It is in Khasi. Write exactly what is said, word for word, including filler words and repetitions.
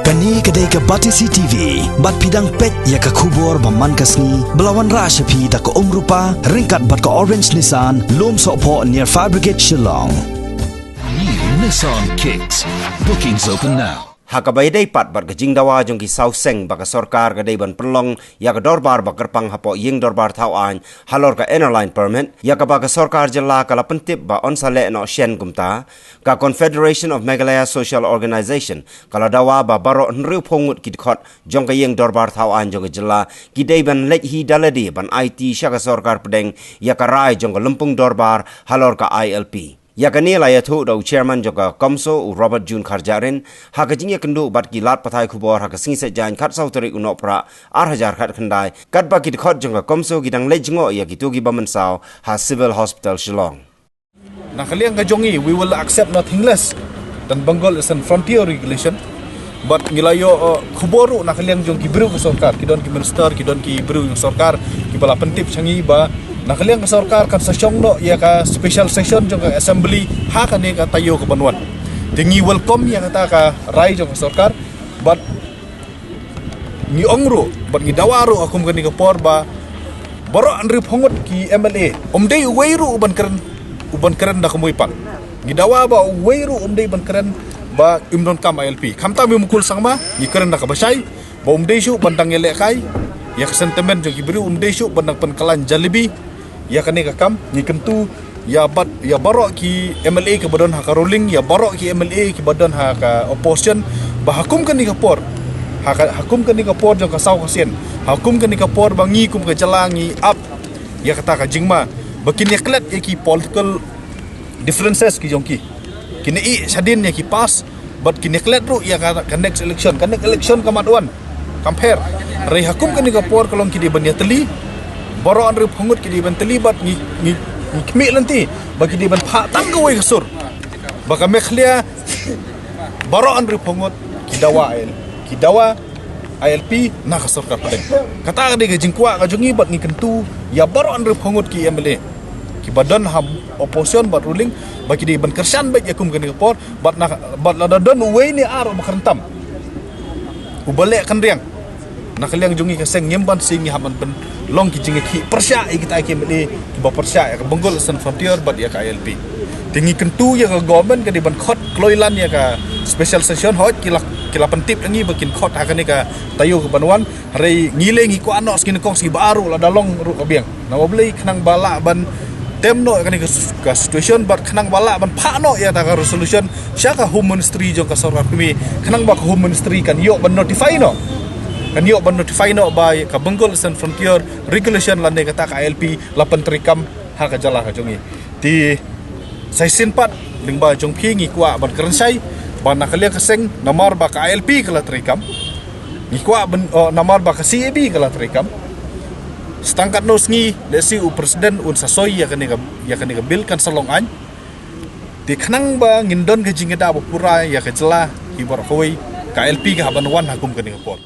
Kane ka dei ka Batesi T V, bad phi dang peit ïa ka khubor ba man ka sngi, ba la wanrah sha phi da ka Umrupa, ryngkat bad ka Orange Nissan, Lumsohphoh near Fire Brigade Shillong. New Nissan Kicks. Bookings open now. Ha kaba ïadei pat bad ka jingdawa jong ki saw seng ba ka sorkar ka dei ban pynlong ïa ka dorbar ba kyrpang hapoh ïing dorbar thaw aiñ halor ka Inner Line Permit, ïa kaba ka sorkar jylla ka la pyntip ba yn sa leh noh shen kumta, ka Confederation of Meghalaya Social Organisation ka la dawa ba baroh hynriewphew ngut ki dkhot jong ka ïing dorbar thaw aiñ jong ka jylla ki dei ban leit hi da lade ban aiti sha ka sorkar pdeng ïa ka rai jong ka lympung dorbar halor ka I L P. Ïa kane la ïathuh da u chairman jong ka CoMSO, u Robert June Kharjahrin, ha ka jingïakynduh bad ki lad pathai khubor ha ka sngi Saitjaiñ khatsaw tarik u Nohprah ar hajar khatkhyndai, katba ki dkhot jong ka CoMSO ki dang leit jngoh ïa kito kiba mynsaw ha Civil Hospital Shillong. Na ka liang ka jong ngi, we will accept nothing less than Bengal Eastern Frontier Regulation. Bad ngi la ïoh, uh, khubor ruh na ka liang jong ki briew ka sorkar, ki don ki minister, ki don ki briew jong sorkar kiba la pyntip sha ngi ba na ka liang ka sorkar kan sa shong noh ïa ka special session jong ka assembly ha kane ka taïew kaban wan. Te ngi welcome ïa kata ka rai jong ka sorkar, bad ngi ong ruh bad ngi dawa ruh ha kum kane ka por ba baroh hynriewphew ngut ki M L A, ym dei uwei ruh uban kren, uban kren da ka mut pat. Ngi dawa ba uwei ruh ym dei ban kren ba im donkam I L P. Khamtam ïa u Mukul Sangma, ngi kren da kaba shai ba ym dei shuh ban dang ïalehkai ïa ka sentiment jong ki briew, ym dei shuh ban dang pynkylla jalebi ïa kane ka kam. Ngi kyntu ïa bad ïa baroh ki M L A kiba don ha ka ruling, ïa baroh ki M L A kiba don ha ka opposition, ba ha kum kane ka por, ha ka, ha kum kane ka por jong ka saw ka sien, ha kum kane ka por ba ngi kum ka jylla ngi ap ïa kata ka jingma ba kin ïaklet ïa ki political differences ki jong ki, kin ïeh shadien ïa ki past, bad kin ïaklet ruh ïa ka, ka next election. Ka next election ka mat wan, kam pher. Hynrei ha kum kane ka por ka long ki dei ban ïatylli, baroh hynriewphew ngut ki dei ban tylli, bad ngi, ngi, ngi khmih lynti ba ki dei ban phah tang kawei ka sur ba ka Meghalaya baroh hynriewphew ngut ki dawa I L, ki dawa I L P na ka sorkar pdeng. Kata ka dei ka jingkwah ka jong ngi, bad ngi kyntu ïa baroh hynriewphew ngut ki M L A kiba don ha opposition bad ruling ba ki dei ban kyrshan beit ïa kum kane ka por, bad na, bad lada don uwei ne ar uba kren tam, uba leh kynriang, na ka liang jong ngi ka seng ngim banse ngi hap ban pynlong ki jingïakhih pyrshah ïa kita ki M L A kiba pyrshah ïa ka Bengal Eastern Frontier bad ïa ka I L P. Te ngi kyntu ïa ka government ka dei ban khot kloi lan ïa ka special session, hooid ki la, ki la pyntip ïa ngi ba kin khot ha kane ka taïew kaban wan. Hynrei ngi leh ngi kwah noh sngi nyngkong sngi ba ar ruh lada long ruh ka biang. Namar balei? Khnang ba lah ban tem noh ïa kane ka s-, ka situation, bad khnang ba lah ban phah noh ïa kata ka resolution sha ka Home Ministry jong ka sorkar kmie, khnang ba ka Home Ministry kan ïoh ban notify noh, kan ïoh ban notify noh ba ka Bengal Eastern Frontier Regulation lane kata ka I L P la pyntreikam ha ka jylla ka jong ngi. Te sa shisien pat lyngba jong phi ngi kwah ban kren shai ba na ka liang ka seng, namar ba ka I L P ka la treikam, ngi kwah ban, oh, namar ba ka C A B ka la treikam, sa tang katno sngi lehse u president un sa soi ïa kane ka, ïa kane ka bill kan sa long aiñ. Te khnang ba ngin don ka jingïada ba pura ïa ka jylla hi baroh kawei, ka I L P ka hap ban wan ha kum kane ka por.